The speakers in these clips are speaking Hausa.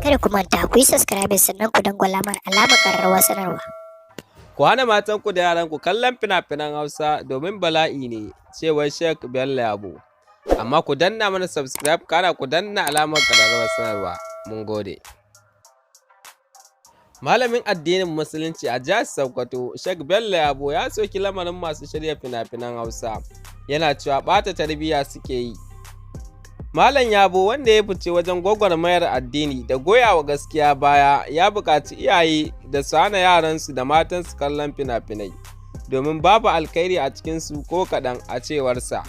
Kada ku manta ku yi subscribing, sannan ku dangwala mana alamar ƙararrawar sanarwa. Ku hana matanku da yaranku kallon fina-finan Hausa domin bala'i ne, cewar Sheikh Bello Yabo. Amma ku danna mana subscribe, kana ku danna alamar ƙararrawar sanarwa. Mun gode. Malamin addinin Musulunci a jihar Sokoto, Sheikh Bello Yabo, ya soki lamarin masu shirya fina-finan Hausa, yana cewa ɓata tarbiyya suke yi. Malam Yabo, wanda ya fice wajen gwagwarmayar addini da goyawa gaskiya baya, ya buƙaci iyaye da su hana yaransu da matansu kallon fina-finai, domin babu alkhairi a cikinsu ko kaɗan, a cewarsa.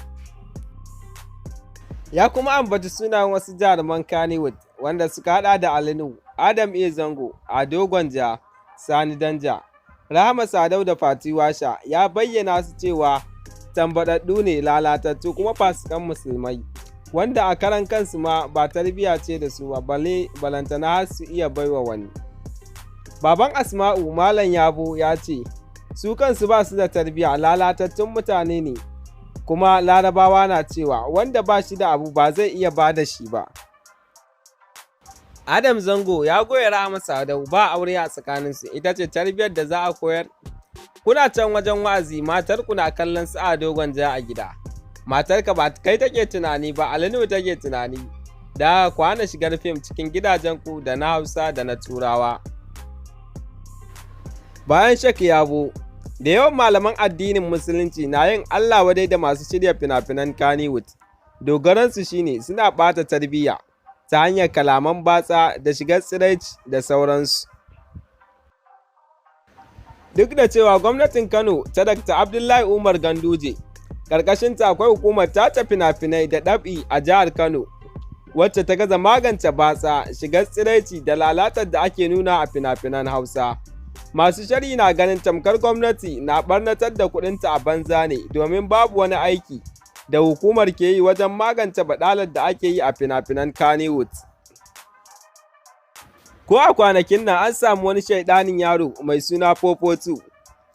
Ya kuma ambaci sunayen wasu jaruman Kannywood wanda suka haɗa da Ali Nuhu, Adam A. Zango, Ado Gwanja, Sani Danja, Rahama Sadau da Fati Washa, ya bayyana su cewa tambaɗaɗɗu ne, lalatattu, kuma fasikan musulmai, wanda a karan kansu ma ba tarbiyya ce da su ba, balle balantana har su iya baiwa wani. Baban Asma'u, Malam Yabo, ya ce su kansu ba su da tarbiyya, lalatattun mutane ne, kuma Larabawa na cewa wanda ba shi da abu ba zai iya ba da shi ba. Adam Zango ya goya Rahama Sadau ba aure a tsakaninsu, ita ce tarbiyyar da za a koyar? Kuna can wajen wa'azi, matarku na kallon su Ado Gwanja a gida. Matarka ba kai take tunani ba, Ali Nuhu take tunani. Da ku hana shigar fim cikin gidajenku, da na Hausa da na Turawa. Bayan Sheikh Yabo, da yawan malaman addinin Musulunci na yin Allah wadai da masu shirya fina-finan Kannywood. Dogaransu shine suna ɓata tarbiyya ta hanyar kalaman batsa da shigar tsiraici da sauransu. Duk da cewa gwamnatin Kano ta Dr. Abdullahi Umar Ganduje, ƙarƙashinta akwai hukumar tace fina-finai da ɗab'i a jihar Kano, wacce ta gaza magance batsa, shigar tsiraici da lalatar da ake nuna a fina-finan Hausa. Masu sharhi na ganin tamkar gwamnati na ɓarnatar da kuɗinta a banza ne, domin babu wani aiki da hukumar ke yi wajen magance baɗalar da ake yi a fina-finan Kannywood. Ko a kwanakin nan an samu wani shaiɗanin yaro mai suna Fofotu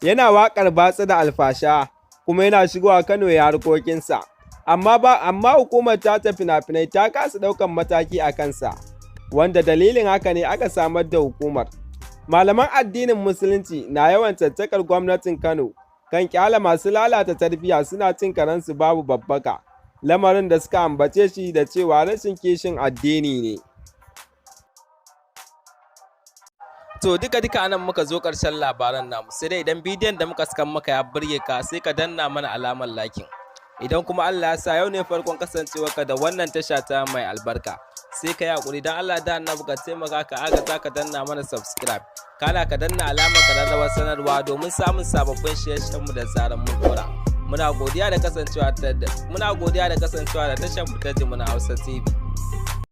yana waƙar batsa da alfasha, kuma yana shigowa Kano ya harkokinsa. Amma hukumar tace fina-finai ta kasa ɗaukan mataki a kansa, wanda dalilin haka ne aka samar da hukumar. Malaman addinin Musulunci na yawan caccakar gwamnatin Kano kan ƙyale masu lalata tarbiyya suna cin karensu babu babbaka, lamarin da suka ambace shi da cewa rashin kishin addini ne. To, duka duka anan muka zo ƙarshen labaran namu, sai dai idan bidiyon da muka saka maka ya burge ka, sai ka danna mana alamar liking. Idan kuma Allah ya sa yau ne farkon kasancewarka da wannan tasha ta mai albarka, sai ka yi haƙuri, don Allah da Annabi ka taimaka ka agaza ka danna mana subscribe. Kana ka danna alamar ƙararrawar sanarwa domin samun sababbin shirye-shiryenmu da zaran mun ɗora. Muna godiya da kasancewa da tashar mu ta Jimina Hausa TV.